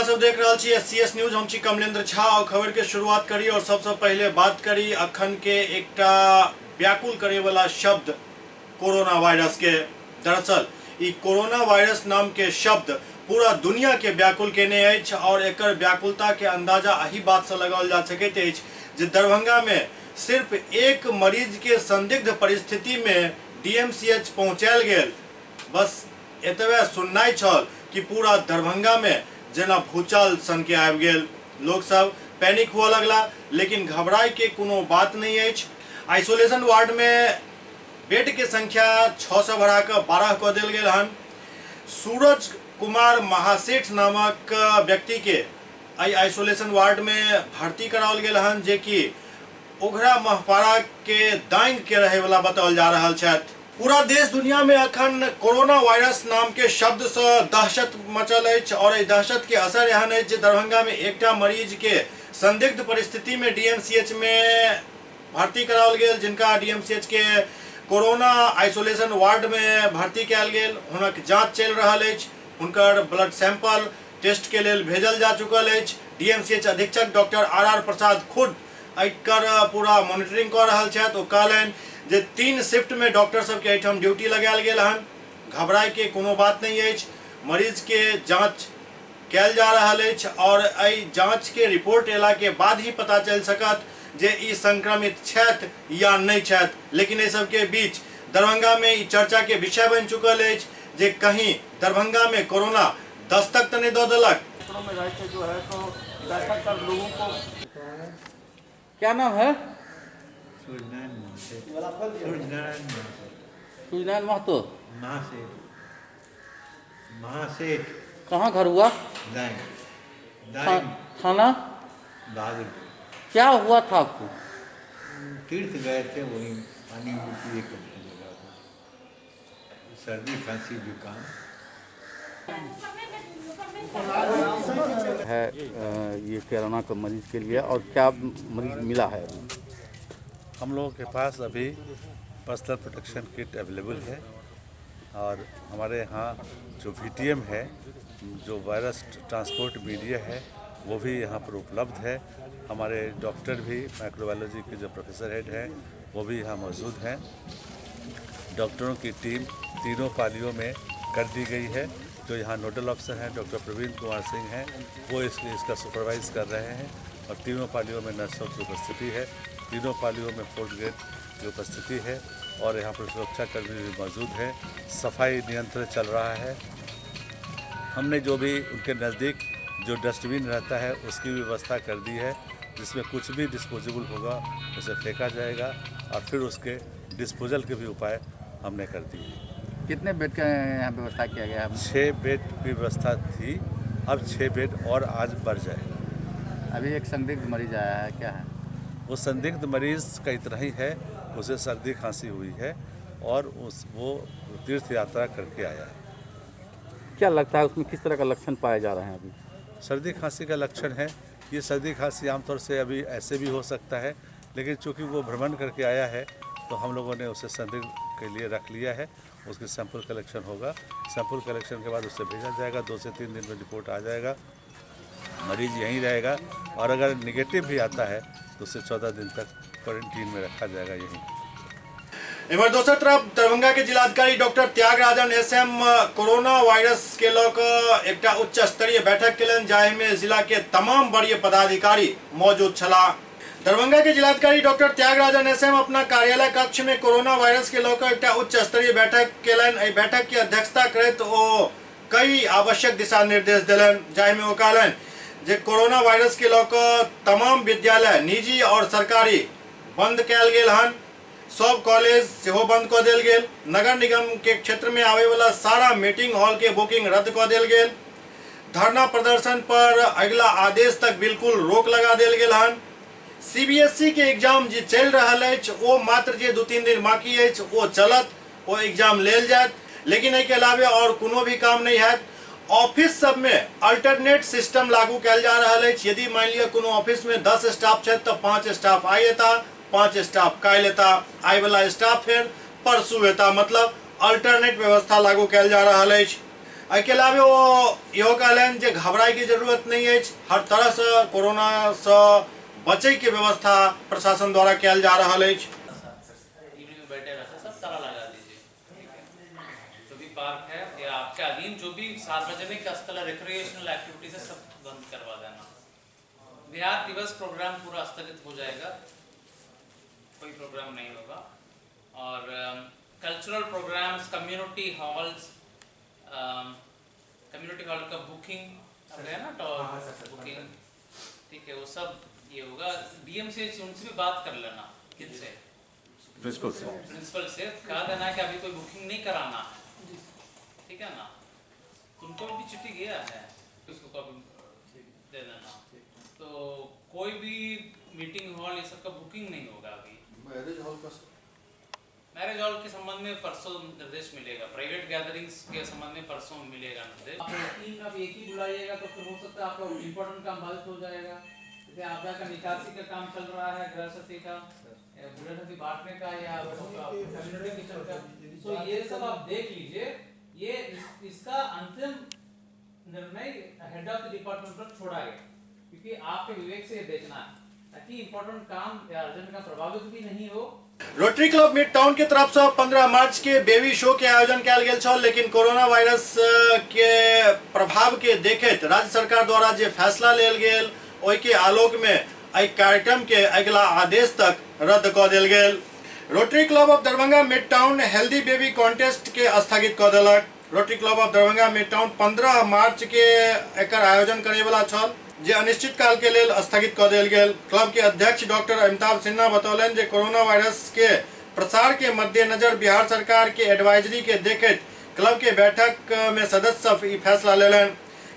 सब देख रहल छी एससीएस न्यूज। हम छी कमलेंद्र झा और खबर के शुरुआत करी और सबसे पहले बात करी अखन के एकटा व्याकुल करे वाला शब्द कोरोना वायरस के। दरअसल ई कोरोना वायरस नाम के शब्द पूरा दुनिया के व्याकुल केने अछि और एकर व्याकुलता के अंदाजा एही बात से लगाओल जा सकैत अछि जे दरभंगा में सिर्फ एक मरीज के संदिग्ध परिस्थिति में डीएमसीएच पहुंचायल गेल। बस एतबे सुननाइ छल कि पूरा दरभंगा में जेना भूचाल सन के आबि गेल। लोक सब पैनिक हुअ लगला, लेकिन घबराए के कोनो बात नहीं अछि। आइसोलेशन वार्ड में बेड के संख्या 6 से बढ़ा कऽ 12 कऽ देल गेल हन। सूरज कुमार महासेठ नामक व्यक्ति के एहि आइसोलेशन वार्ड में भर्ती कराओल गेल हन, जे कि ओघरा महपारा के दांग के रहे वाला बताओल जा रहल छथि। पूरा देश दुनिया में अखन कोरोना वायरस नाम के शब्द से दहशत मचल अछि और एहि दहशत के असर एहन अछि जे दरभंगा में एकटा मरीज के संदिग्ध परिस्थिति में डीएमसीएच में भर्ती कराओल गेल, जिनका डीएमसीएच के कोरोना आइसोलेशन वार्ड में भर्ती कयल गेल। हुनक जांच चलि रहल अछि, हुनकर ब्लड सैंपल टेस्ट के लेल भेजल जा चुकल अछि। डीएमसीएच अधीक्षक डॉक्टर आर आर प्रसाद खुद एकर पूरा मॉनिटरिंग कऽ रहल छथि। ओ कहलनि जे 3 शिफ्ट में डॉक्टर सबके एहिठाम ड्यूटी लगायल गेल हन, घबराए के कोनो बात नहीं अछि। मरीज के जांच कयल जा रहल अछि और एहि जांच के रिपोर्ट एला के बाद ही पता चलि सकत जे ई संक्रमित छथि या नहीं छथि। लेकिन एहि सबके बीच दरभंगा में ई चर्चा के विषय बनि चुकल अछि जे कहीं दरभंगा में कोरोना दस्तक तो नहीं दऽ देलक। क्षेत्रों में रह के जो है तो बैठक कर लोगों को। क्या नाम है? सूर्यनारायण महतो। महासेठ। महासेठ। कहाँ घर हुआ? दाएं। दाएं। थाना? बहादुरपुर। क्या हुआ था आपको? तीर्थ गए थे, वहीं पानी पिए करने लगा था, सर्दी खांसी जुकाम है। ये कोरोना के मरीज के लिए और क्या मरीज मिला है? हम लोगों के पास अभी पर्सनल प्रोटेक्शन किट अवेलेबल है और हमारे यहाँ जो वीटीएम है, जो वायरस ट्रांसपोर्ट मीडिया है, वो भी यहाँ पर उपलब्ध है। हमारे डॉक्टर भी माइक्रोबायोलॉजी के जो प्रोफेसर हेड हैं वो भी यहाँ मौजूद हैं। डॉक्टरों की टीम तीनों पालियों में कर दी गई है। जो यहाँ नोडल अफसर हैं डॉक्टर प्रवीण कुमार सिंह हैं, वो इसका सुपरवाइज कर रहे हैं और तीनों पालियों में नर्सों की उपस्थिति है, तीनों पालियों में फोर्थ ग्रेड की उपस्थिति है और यहाँ पर सुरक्षाकर्मी भी मौजूद हैं। सफाई नियंत्रण चल रहा है। हमने जो भी उनके नज़दीक जो डस्टबिन रहता है उसकी व्यवस्था कर दी है, जिसमें कुछ भी डिस्पोजेबल होगा उसे फेंका जाएगा और फिर उसके डिस्पोजल के भी उपाय हमने कर दिए। कितने बेड का यहाँ व्यवस्था किया गया है? 6 बेड की व्यवस्था थी, अब 6 बेड और आज बढ़ जाएगा। अभी एक संदिग्ध मरीज आया है, क्या है? वो संदिग्ध मरीज का इतना ही है, उसे सर्दी खांसी हुई है और वो तीर्थ यात्रा करके आया है। क्या लगता है उसमें किस तरह का लक्षण पाए जा रहे हैं अभी? सर्दी खांसी का लक्षण है। ये सर्दी खांसी आमतौर से अभी ऐसे भी हो सकता है, लेकिन चूँकि वो भ्रमण करके आया है तो हम लोगों ने उसे संदिग्ध के लिए रख लिया है। उसके सैंपल कलेक्शन होगा, सैंपल कलेक्शन के बाद उसे भेजा जाएगा। 2 से 3 दिन में रिपोर्ट आ जाएगा। मरीज यहीं रहेगा और अगर निगेटिव भी आता है तो उसे 14 दिन तक क्वारंटीन में रखा जाएगा यहीं। इधर दोसर तरफ दरभंगा के जिलाधिकारी doctor Tyagarajan SM corona virus के लऽ कऽ एकटा उच्च स्तरीय बैठक केलनि, जाहि में जिला के तमाम वरीय पदाधिकारी मौजूद छलाह। दरभंगा के जिलाधिकारी डॉक्टर त्यागराजन एसएम अपना कार्यालय कक्ष में कोरोना वायरस के लऽ कऽ एकटा उच्च स्तरीय बैठक केलनि। एहि बैठक के अध्यक्षता करैत ओ कई आवश्यक दिशा निर्देश देलनि, जाहि में ओ कहलनि जे कोरोना वायरस के लऽ कऽ तमाम विद्यालय निजी और सरकारी बंद कयल गेल हन, सब कॉलेज सेहो बंद कऽ देल गेल, नगर निगम के क्षेत्र में आवे वाला सारा मीटिंग हॉल के बुकिंग रद्द कऽ देल गेल, धरना प्रदर्शन पर अगला आदेश तक बिल्कुल रोक लगा देल गेल हन। सीबीएसई के एग्जाम जे चलि रहल अछि ओ मात्र जे 2-3 दिन बाकी अछि ओ चलत, ओ एग्जाम लेल जायत, लेकिन एहिके अलावे और कोनो भी काम नहीं हैत। ऑफिस सब में अल्टरनेट सिस्टम लागू कयल जा रहल अछि। यदि मान लिअ कोनो ऑफिस में 10 स्टाफ छथि तऽ 5 स्टाफ आइ एता, 5 स्टाफ काल्हि एता, आइ वाला स्टाफ फेर परसू एता, मतलब अल्टरनेट व्यवस्था लागू कयल जा रहल अछि। एहिके अलावे ओ इहो कहलनि जे घबराए के जरूरत नहीं अछि, हर तरह से कोरोना से बचे के व्यवस्था प्रशासन द्वारा कयल जा रहल अछि। सब ताला लगा दीजिए, ठीक है। जो भी पार्क है या आपके अधीन जो भी सार्वजनिक स्थल है, रिक्रिएशनल एक्टिविटीज है, सब बंद करवा देना। बिहार दिवस प्रोग्राम पूरा स्थगित हो जाएगा, कोई प्रोग्राम नहीं होगा। और cultural programs, community halls, community hall का बुकिंग है ना, तो बुकिंग ठीक है, वो सब ये होगा। डीएम से उनसे भी बात कर लेना, किनसे, प्रिंसिपल से, प्रिंसिपल से कहा देना है कि अभी कोई बुकिंग नहीं कराना है, ठीक है ना। तुमको भी चिट्ठी गया है, उसको कॉपी दे देना। तो कोई भी मीटिंग हॉल ये सब का बुकिंग नहीं होगा अभी। मैरिज हॉल का, मैरिज हॉल के संबंध में परसों निर्देश मिलेगा, प्राइवेट गैदरिंग्स के संबंध में परसों मिलेगा निर्देश। आप एक ही बुलाइएगा तो फिर हो सकता है आपका इम्पोर्टेंट काम बाधित हो जाएगा। जैसे आपदा का निकासी का काम चल रहा है, गृह सती का, गृह बांटने का या कम्युनिटी किचन का, तो ये सब आप देख लीजिए। ये इसका अंतिम निर्णय हेड ऑफ the department पर छोड़ा गया, क्योंकि आपके विवेक से ये देखना है ताकि इम्पोर्टेंट काम या अर्जेंट काम प्रभावित भी नहीं हो। रोटरी क्लब मिड टाउन के तरफ से 15 मार्च के बेबी शो के आयोजन कयल गेल छल, लेकिन कोरोना वायरस के प्रभाव के देखैत राज्य सरकार द्वारा जे फैसला लेल गेल ओहि के आलोक में एहि कार्यक्रम के अगिला आदेश तक रद्द कऽ देल गेल। Rotary Club of Darbhanga Mid Town healthy baby contest के स्थगित कऽ देलक। Rotary Club of Darbhanga Mid Town 15 मार्च के एकर आयोजन करैवला छल, जे अनिश्चित काल के लेल स्थगित कऽ देल गेल। क्लब के अध्यक्ष डॉक्टर अमिताभ सिन्हा बतौलनि जे कोरोना वायरस के प्रसार के मद्देनजर बिहार सरकार के एडवाइजरी के देखैत क्लब के बैठक में सदस्य सब ई फैसला लेलनि।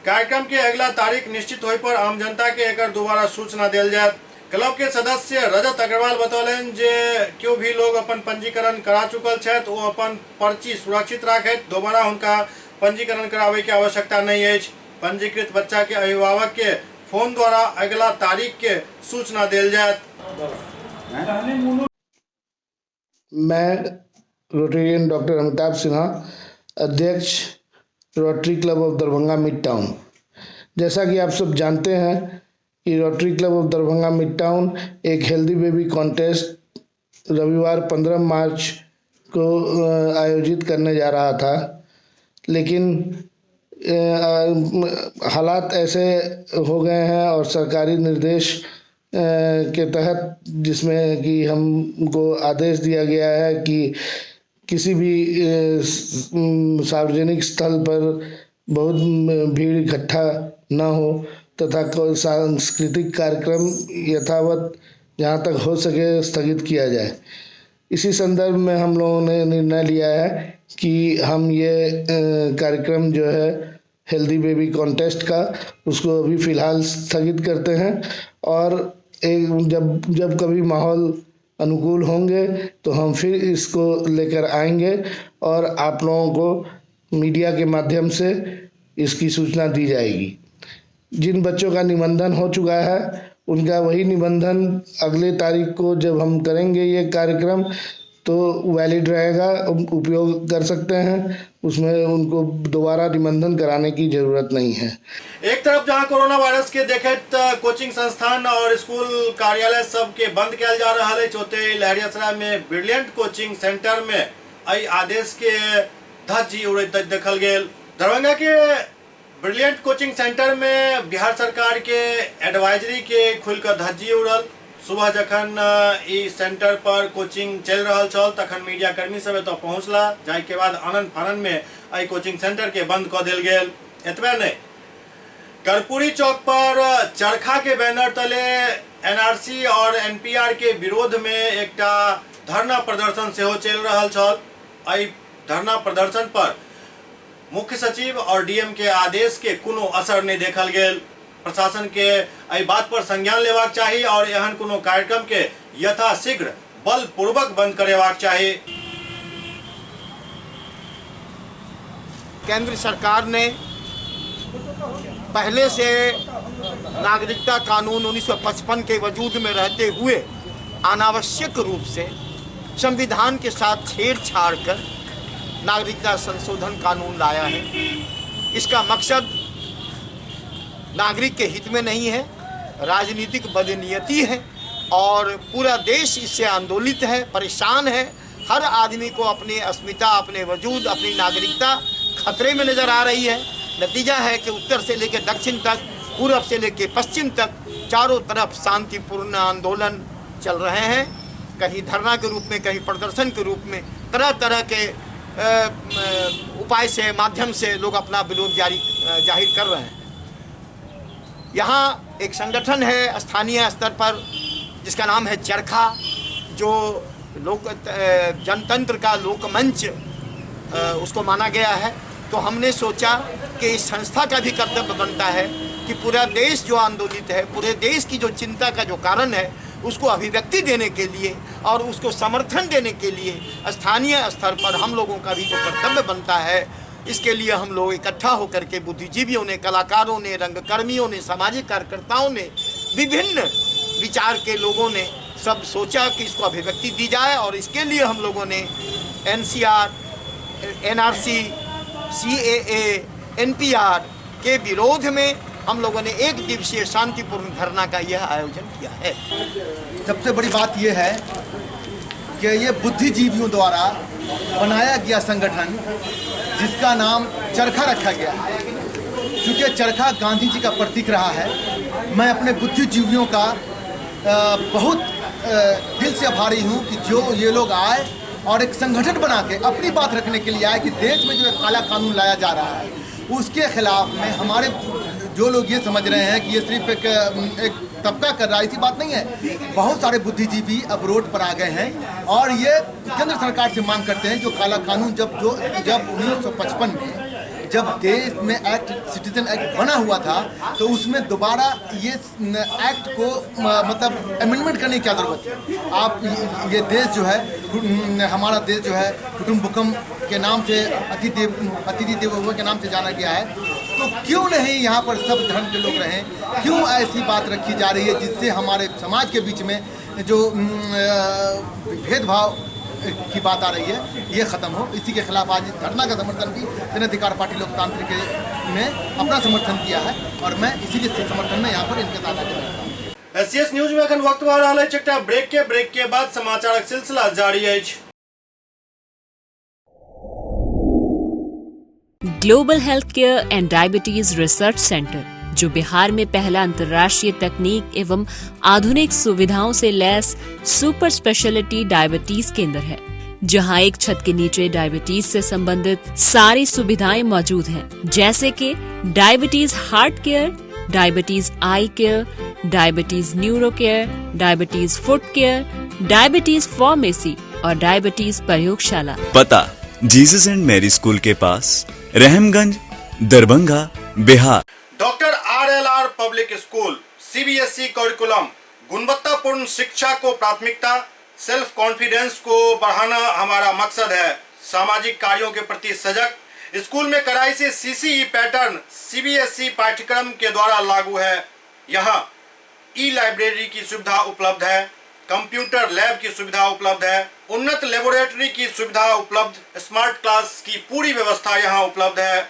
कार्यक्रम के अगला तारीख निश्चित होय पर आम जनता के एकर दोबारा सूचना देल जायत। क्लब के सदस्य रजत अग्रवाल बतौलनि जे केओ भी लोग अपन पंजीकरण करा चुकल छथि ओ अपन पर्ची सुरक्षित राखैत, दोबारा हुनका पंजीकरण कराबे के आवश्यकता नहीं अछि। पंजीकृत बच्चा के अभिभावक के फोन द्वारा अगला तारीख के सूचना देल जायत। मैं रोटेरियन डॉक्टर अमिताभ सिन्हा, अध्यक्ष Rotary Club of Darbhanga Mid Town. जैसा कि आप सब जानते हैं कि Rotary Club of Darbhanga Mid Town एक हेल्दी बेबी कॉन्टेस्ट रविवार 15 मार्च को आयोजित करने जा रहा था, लेकिन हालात ऐसे हो गए हैं और सरकारी निर्देश के तहत जिसमें कि हमको आदेश दिया गया है कि किसी भी सार्वजनिक स्थल पर बहुत भीड़ इकट्ठा न हो तथा कोई सांस्कृतिक कार्यक्रम यथावत जहाँ तक हो सके स्थगित किया जाए। इसी संदर्भ में हम लोगों ने निर्णय लिया है कि हम ये कार्यक्रम जो है हेल्दी बेबी कॉन्टेस्ट का, उसको अभी फ़िलहाल स्थगित करते हैं और एक जब कभी माहौल अनुकूल होंगे तो हम फिर इसको लेकर आएंगे और आप लोगों को मीडिया के माध्यम से इसकी सूचना दी जाएगी। जिन बच्चों का निबंधन हो चुका है उनका वही निबंधन अगले तारीख को जब हम करेंगे ये कार्यक्रम तो वैलिड रहेगा, उपयोग कर सकते हैं, उसमें उनको दोबारा निबंधन कराने की जरूरत नहीं है। एक तरफ जहां कोरोना वायरस के देखैत कोचिंग संस्थान और स्कूल कार्यालय सब के बंद कयल जा रहा है, ओतहि लहेरियासराय में ब्रिलियंट कोचिंग सेंटर में एहि आदेश के धज्जी उड़ैत देखल गेल। दरभंगा के ब्रिलियंट कोचिंग सेंटर में बिहार सरकार के एडवाइजरी के खुलकर धज्जी उड़ल। सुबह जखन ई सेंटर पर कोचिंग चल रहा छल तखन मीडिया कर्मी सब एतऽ पहुँचला, जाहि के बाद आनन फानन में एहि कोचिंग सेंटर के बंद कऽ देल गेल। एतबे नहि, कर्पूरी चौक पर चरखा के बैनर तले एनआरसी और एनपीआर के विरोध में एकटा धरना प्रदर्शन सेहो चलि रहल छल। एहि धरना प्रदर्शन पर मुख्य सचिव और डीएम के आदेश के कोनो असर नहीं देखल गेल। प्रशासन के एहि बात पर संज्ञान लेबाक चाही और एहन कोनो कार्यक्रम के यथाशीघ्र बलपूर्वक बंद करेबाक चाही। केंद्र सरकार ने पहले से नागरिकता कानून 1955 के वजूद में रहते हुए अनावश्यक रूप से संविधान के साथ छेड़छाड़ कर नागरिकता संशोधन कानून लाया है। इसका मकसद नागरिक के हित में नहीं है, राजनीतिक बदनीयती है और पूरा देश इससे आंदोलित है, परेशान है। हर आदमी को अपनी अस्मिता, अपने वजूद, अपनी नागरिकता खतरे में नज़र आ रही है। नतीजा है कि उत्तर से लेकर दक्षिण तक, पूरब से लेकर पश्चिम तक चारों तरफ शांतिपूर्ण आंदोलन चल रहे हैं। कहीं धरना के रूप में, कहीं प्रदर्शन के रूप में, तरह तरह के उपाय से, माध्यम से लोग अपना विरोध जाहिर कर रहे हैं। यहाँ एक संगठन है स्थानीय स्तर पर जिसका नाम है चरखा, जो लोक जनतंत्र का लोकमंच उसको माना गया है। तो हमने सोचा कि इस संस्था का भी कर्तव्य बनता है कि पूरा देश जो आंदोलित है, पूरे देश की जो चिंता का जो कारण है, उसको अभिव्यक्ति देने के लिए और उसको समर्थन देने के लिए स्थानीय स्तर पर हम लोगों का भी जो कर्तव्य बनता है, इसके लिए हम लोग इकट्ठा होकर के बुद्धिजीवियों ने, कलाकारों ने, रंगकर्मियों ने, सामाजिक कार्यकर्ताओं ने, विभिन्न विचार के लोगों ने सब सोचा कि इसको अभिव्यक्ति दी जाए। और इसके लिए हम लोगों ने एनसीआर, एनआरसी, सीएए, एनपीआर के विरोध में हम लोगों ने एक दिवसीय शांतिपूर्ण धरना का यह आयोजन किया है। सबसे बड़ी बात यह है कि ये बुद्धिजीवियों द्वारा बनाया गया संगठन जिसका नाम चरखा रखा गया है, क्योंकि चरखा गांधी जी का प्रतीक रहा है। मैं अपने बुद्धिजीवियों का बहुत दिल से आभारी हूँ कि जो ये लोग आए और एक संगठन बना के अपनी बात रखने के लिए आए कि देश में जो एक काला कानून लाया जा रहा है उसके खिलाफ में हमारे जो लोग ये समझ रहे हैं कि ये सिर्फ एक तबका कर रहा है, ऐसी बात नहीं है। बहुत सारे बुद्धिजीवी अब रोड पर आ गए हैं और ये केंद्र सरकार से मांग करते हैं जो काला कानून जब 1955 में जब देश में एक्ट, सिटीजन एक्ट बना हुआ था, तो उसमें दोबारा ये एक्ट को मतलब अमेंडमेंट करने की क्या ज़रूरत है। आप ये देश जो है, हमारा देश जो है कुटुम्बकम के नाम से, अतिथि देवो भव के नाम से जाना गया है, तो क्यों नहीं यहाँ पर सब धर्म के लोग रहें? क्यों ऐसी बात रखी जा रही है जिससे हमारे समाज के बीच में जो भेदभाव की बात आ रही है ये ख़त्म हो। इसी के खिलाफ आज धरना का समर्थन भी जन अधिकार पार्टी लोकतांत्रिक ने अपना समर्थन किया है और मैं इसीलिए समर्थन में यहाँ पर इनके साथ आगे बढ़ता हूँ। एससीएस न्यूज में अखन वक्त भऽ रहल अछि एकटा ब्रेक के। ब्रेक के बाद समाचारक सिलसिला जारी अछि। Global health care and diabetes research centre, जो बिहार में पहला अंतर्राष्ट्रीय तकनीक एवं आधुनिक सुविधाओं से लैस सुपर स्पेशलिटी डायबिटीज केंद्र है, जहां एक छत के नीचे डायबिटीज से संबंधित सारी सुविधाएं मौजूद हैं, जैसे कि diabetes heart care, diabetes eye care, diabetes neuro care, diabetes foot care, diabetes pharmacy और डायबिटीज प्रयोगशाला। पता जीसस एंड मैरी स्कूल के पास, Rahamganj, Darbhanga, Bihar. Doctor RLR public school, CBSE curriculum, गुणवत्तापूर्ण शिक्षा को प्राथमिकता, सेल्फ कॉन्फिडेंस को बढ़ाना हमारा मकसद है। सामाजिक कार्यों के प्रति सजग, स्कूल में कड़ाई से सीसीई पैटर्न सीबीएसई पाठ्यक्रम के द्वारा लागू है। यहाँ ई लाइब्रेरी की सुविधा उपलब्ध है, कंप्यूटर लैब की सुविधा उपलब्ध है, उन्नत लेबोरेटरी की सुविधा उपलब्ध, स्मार्ट क्लास की पूरी व्यवस्था यहाँ उपलब्ध है।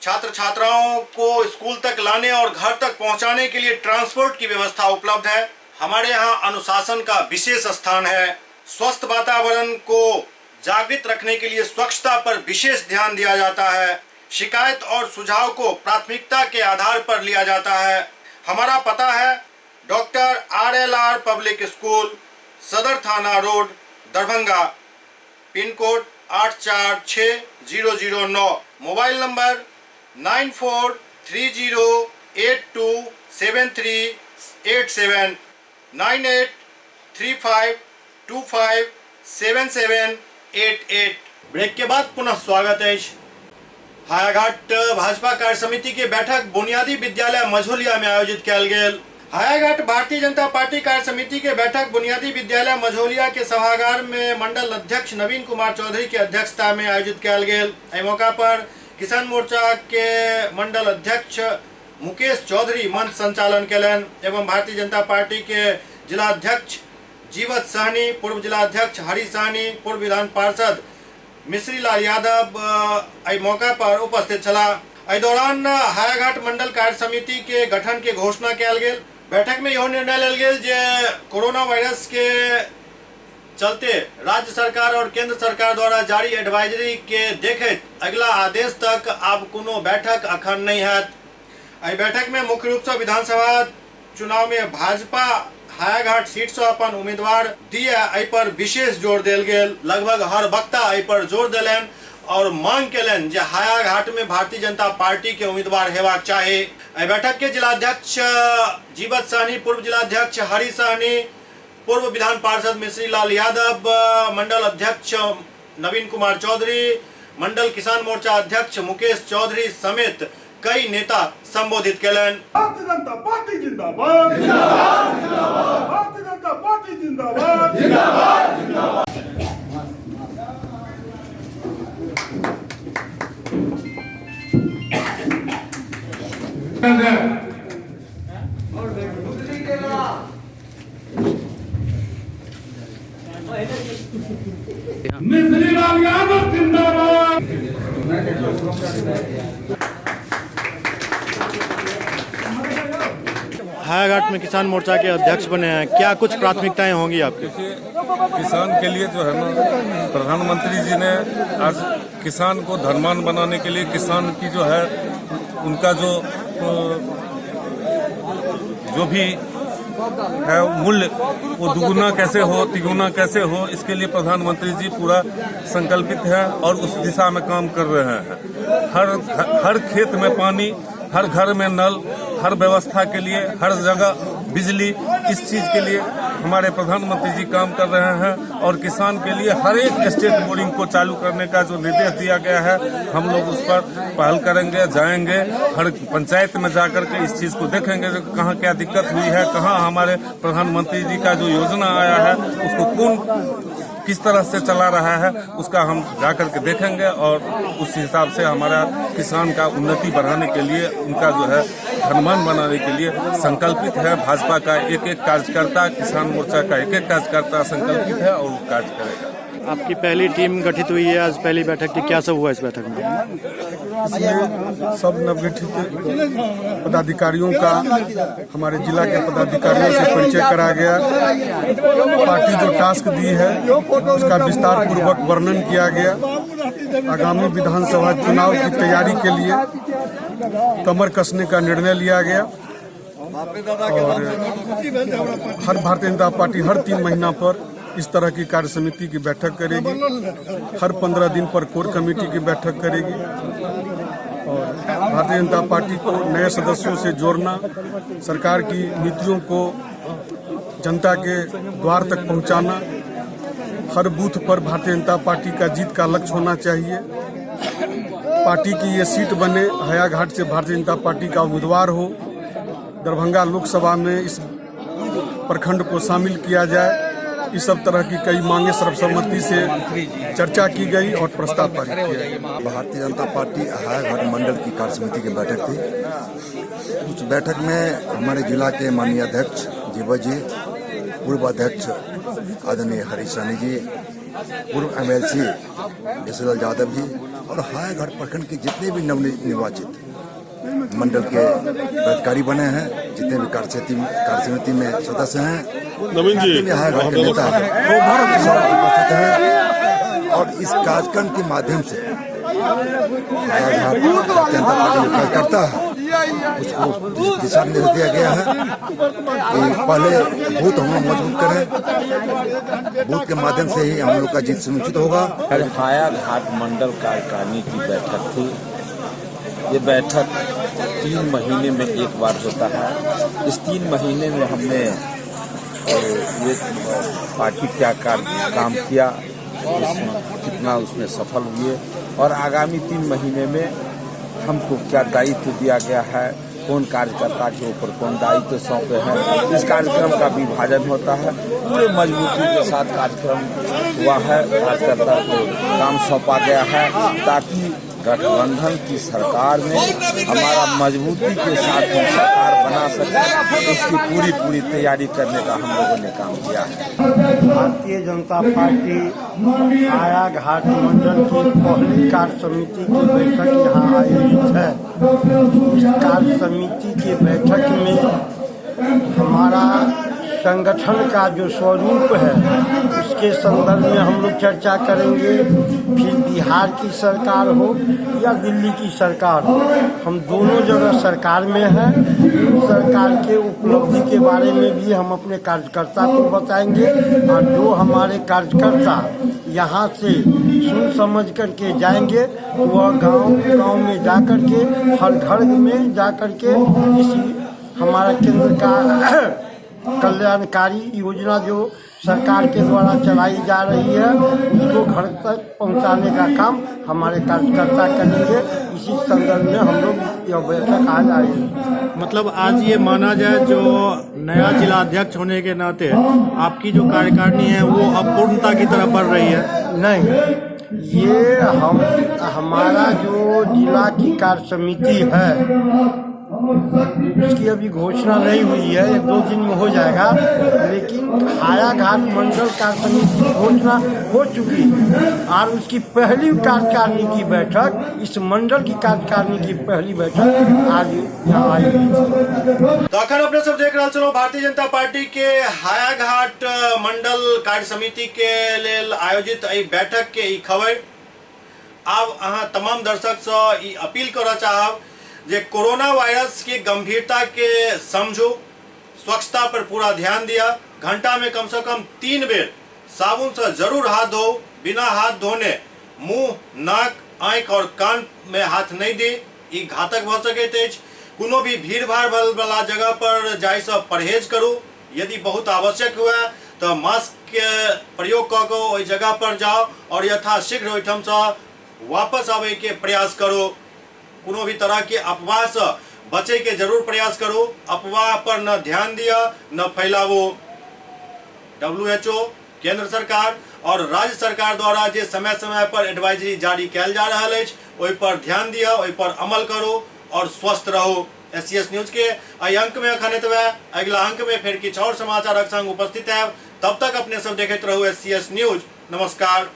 छात्र छात्राओं को स्कूल तक लाने और घर तक पहुंचाने के लिए ट्रांसपोर्ट की व्यवस्था उपलब्ध है। हमारे यहाँ अनुशासन का विशेष स्थान है। स्वस्थ वातावरण को जागृत रखने के लिए स्वच्छता पर विशेष ध्यान दिया जाता है। शिकायत और सुझाव को प्राथमिकता के आधार पर लिया जाता है। हमारा पता है doctor RLR public school, Sadar थाना road, Darbhanga, pin code 846009, mobile number 9430827387, 9835257788। Break के बाद पुनः स्वागत है। हायाघाट भाजपा कार्य समिति के बैठक बुनियादी विद्यालय मझौलिया में आयोजित कयल गेल। हायाघाट भारतीय जनता पार्टी कार्य समिति के बैठक बुनियादी विद्यालय मझौलिया के सभागार में मंडल अध्यक्ष नवीन कुमार चौधरी के अध्यक्षता में आयोजित कयल गेल। एहि मौका पर किसान मोर्चा के मंडल अध्यक्ष मुकेश चौधरी मंच संचालन कयलनि एवं भारतीय जनता पार्टी के जिलाध्यक्ष जीवत सहनी, पूर्व जिलाध्यक्ष हरि सहनी, पूर्व विधान पार्षद मिश्री लाल यादव एहि मौका पर उपस्थित छलाह। एहि दौरान हायाघाट मंडल कार्य समिति के गठन के घोषणा कयल गेल। बैठक में इहो निर्णय लेल गेल जे कोरोना वायरस के चलते राज्य सरकार और केंद्र सरकार द्वारा जारी एडवाइजरी के देखैत अगिला आदेश तक आब कोनो बैठक अखन नहीं हैत। एहि बैठक में मुख्य रूप से विधानसभा चुनाव में भाजपा हायाघाट सीट से अपन उम्मीदवार दिए एहि पर विशेष जोर देल गेल। लगभग हर वक्ता एहि पर जोर देलनि और मांग केलनि जे हायाघाट में भारतीय जनता पार्टी के उम्मीदवार हेबाक चाही। एहि बैठक के जिलाध्यक्ष जीवत सहनी, पूर्व जिलाध्यक्ष हरि सहनी, पूर्व विधान पार्षद मिश्री लाल यादव, मंडल अध्यक्ष नवीन कुमार चौधरी, मंडल किसान मोर्चा अध्यक्ष मुकेश चौधरी समेत कई नेता संबोधित केलनि। भारतीय जनता पार्टी जिंदाबाद, जिंदाबाद जिंदाबाद, भारतीय जनता पार्टी जिंदाबाद, जिंदाबाद जिंदाबाद। मिश्री लाल यादव जिंदाबाद। हायाघाट में किसान मोर्चा के अध्यक्ष बने हैं, क्या कुछ प्राथमिकताएं होंगी आपकी? किसान के लिए जो है ना, प्रधानमंत्री जी ने आज किसान को धनवान बनाने के लिए किसान की जो है उनका जो भी है मूल्य वो दुगुना कैसे हो, तिगुना कैसे हो, इसके लिए प्रधानमंत्री जी पूरा संकल्पित है और उस दिशा में काम कर रहे हैं। हर खेत में पानी, हर घर में नल, हर व्यवस्था के लिए, हर जगह बिजली, इस चीज के लिए हमारे प्रधानमंत्री जी काम कर रहे हैं। और किसान के लिए हर एक स्टेट बोरिंग को चालू करने का जो निर्देश दिया गया है, हम लोग उस पर पहल करेंगे, जाएंगे, हर पंचायत में जाकर के इस चीज को देखेंगे कहाँ क्या दिक्कत हुई है, कहाँ हमारे प्रधानमंत्री जी का जो योजना आया है उसको कौन किस तरह से चला रहा है, उसका हम जाकर के देखेंगे और उस हिसाब से हमारा किसान का उन्नति बढ़ाने के लिए, उनका जो है धनवान बनाने के लिए संकल्पित है। भाजपा का एक एक कार्यकर्ता, किसान मोर्चा का एक एक कार्यकर्ता संकल्पित है और वो कार्य करेगा। आपकी पहली टीम गठित हुई है, आज पहली बैठक थी, क्या सब हुआ इस बैठक में? इसमें सब नवगठित पदाधिकारियों का हमारे जिला के पदाधिकारियों से परिचय कराया गया। पार्टी जो टास्क दी है उसका विस्तार पूर्वक वर्णन किया गया। आगामी विधानसभा चुनाव की तैयारी के लिए कमर कसने का निर्णय लिया गया और हर भारतीय जनता पार्टी हर 3 महीना पर इस तरह की कार्य समिति की बैठक करेगी, हर 15 दिन पर कोर कमेटी की बैठक करेगी और भारतीय जनता पार्टी को नए सदस्यों से जोड़ना, सरकार की नीतियों को जनता के द्वार तक पहुंचाना, हर बूथ पर भारतीय जनता पार्टी का जीत का लक्ष्य होना चाहिए। पार्टी की ये सीट बने, हायाघाट से भारतीय जनता पार्टी का उम्मीदवार हो, दरभंगा लोकसभा में इस प्रखंड को शामिल किया जाए, इस सब तरह की कई मांगे सर्वसम्मति से चर्चा की गई और प्रस्ताव पारित किया गया। भारतीय जनता पार्टी हायाघाट मंडल की कार्य समिति की बैठक थी। उस बैठक में हमारे जिला के माननीय अध्यक्ष जीवा जी, पूर्व अध्यक्ष आदरणीय हरीश सहनी जी, पूर्व MLC Yashodhar Yadav ji और हायाघाट प्रखंड के जितने भी नवनिर्वाचित मंडल के पदाधिकारी बने हैं, जितने भी कार्य समिति में सदस्य हैं, जितने भी हायाघाट के नेता हैं, सब उपस्थित हैं। और इस कार्यक्रम के माध्यम से हायाघाट भारतीय जनता पार्टी जो कार्यकर्ता है उसको दिशा निर्देश दिया गया है कि पहले बूथ हम लोग मजबूत करें, बूथ के माध्यम से ही हम लोग का जीत सुनिश्चित होगा। कल हायाघाट मंडल कार्यकारिणी की बैठक थी। ये बैठक 3 महीने में एक बार होता है। इस 3 महीने में हमने ये पार्टी क्या काम किया, कितना उसमें सफल हुए और आगामी 3 महीने में हमको क्या दायित्व दिया गया है, कौन कार्यकर्ता के ऊपर कौन दायित्व सौंपे हैं, इस कार्यक्रम का विभाजन होता है। पूरे मजबूती के साथ कार्यक्रम हुआ है, कार्यकर्ता को काम सौंपा गया है ताकि गठबंधन की सरकार में हमारा मजबूती के साथ हम सरकार बना सकें, उसकी पूरी पूरी तैयारी करने का हम लोगों ने काम किया है। भारतीय जनता पार्टी हायाघाट मंडल की पहली कार्य समिति की बैठक यहाँ आयोजित है। इस कार्य समिति की बैठक में हमारा संगठन का जो स्वरूप है उसके संदर्भ में हम लोग चर्चा करेंगे। फिर बिहार की सरकार हो या दिल्ली की सरकार हो, हम दोनों जगह सरकार में हैं। सरकार के उपलब्धि के बारे में भी हम अपने कार्यकर्ता को बताएंगे और जो हमारे कार्यकर्ता यहाँ से सुन समझ करके जाएंगे तो वह गांव गांव में जा करके, हर घर में जा करके इस हमारा केंद्र का कल्याणकारी योजना जो सरकार के द्वारा चलाई जा रही है उसको घर तक पहुंचाने का काम हमारे कार्यकर्ता करेंगे। इसी संदर्भ में हम लोग यह बैठक आज आयोजित। मतलब आज ये माना जाए जो नया जिला अध्यक्ष होने के नाते आपकी जो कार्यकारिणी है वो अब पूर्णता की तरफ बढ़ रही है? नहीं, ये हम हमारा जो जिला की कार्य समिति है उसकी अभी घोषणा नहीं हुई है, 1-2 दिन में हो जाएगा। लेकिन हायाघाट मंडल कार्य समिति की घोषणा हो चुकी है और उसकी पहली कार्यकारिणी की बैठक, इस मंडल की कार्यकारिणी की पहली बैठक आज यहाँ आयोजित। तो अखन अपने सब देख रहा छलहुँ भारतीय जनता पार्टी के हायाघाट मंडल कार्य समिति के लेल आयोजित एहि बैठक के ई खबर। आब अहाँ तमाम दर्शक से ई अपील करऽ चाहब जे कोरोना वायरस की गंभीरता के समझो, स्वच्छता पर पूरा ध्यान दिया, घंटा में कम से कम 3 बेर साबुन से जरूर हाथ धो, बिना हाथ धोने मुंह, नाक, आँख और कान में हाथ नहीं दी, ई घातक भ सकैत अछि। कोनो भी भीड़ भाड़ वाला जगह पर जाय से परहेज करू, यदि बहुत आवश्यक हुए तो मास्क के प्रयोग कऽ के ओहि जगह पर जाओ और यथाशीघ्र ओहिठाम से वापस आबे के प्रयास करू। कोनो भी तरह के अफवाह से बचे के जरूर प्रयास करो, अफवाह पर न ध्यान दिया न फैलावो। WHO, केंद्र सरकार और राज्य सरकार द्वारा जे समय समय पर एडवाइजरी जारी कयल जा रहल अछि ओहि पर ध्यान दिया, ओहि पर अमल करो और स्वस्थ रहो। SCS news के एहि अंक में अखन एतबे, अगिला अंक में फिर किछु और समाचारक संग उपस्थित हैब। तब तक अपने सब देखैत रहू SCS news. नमस्कार।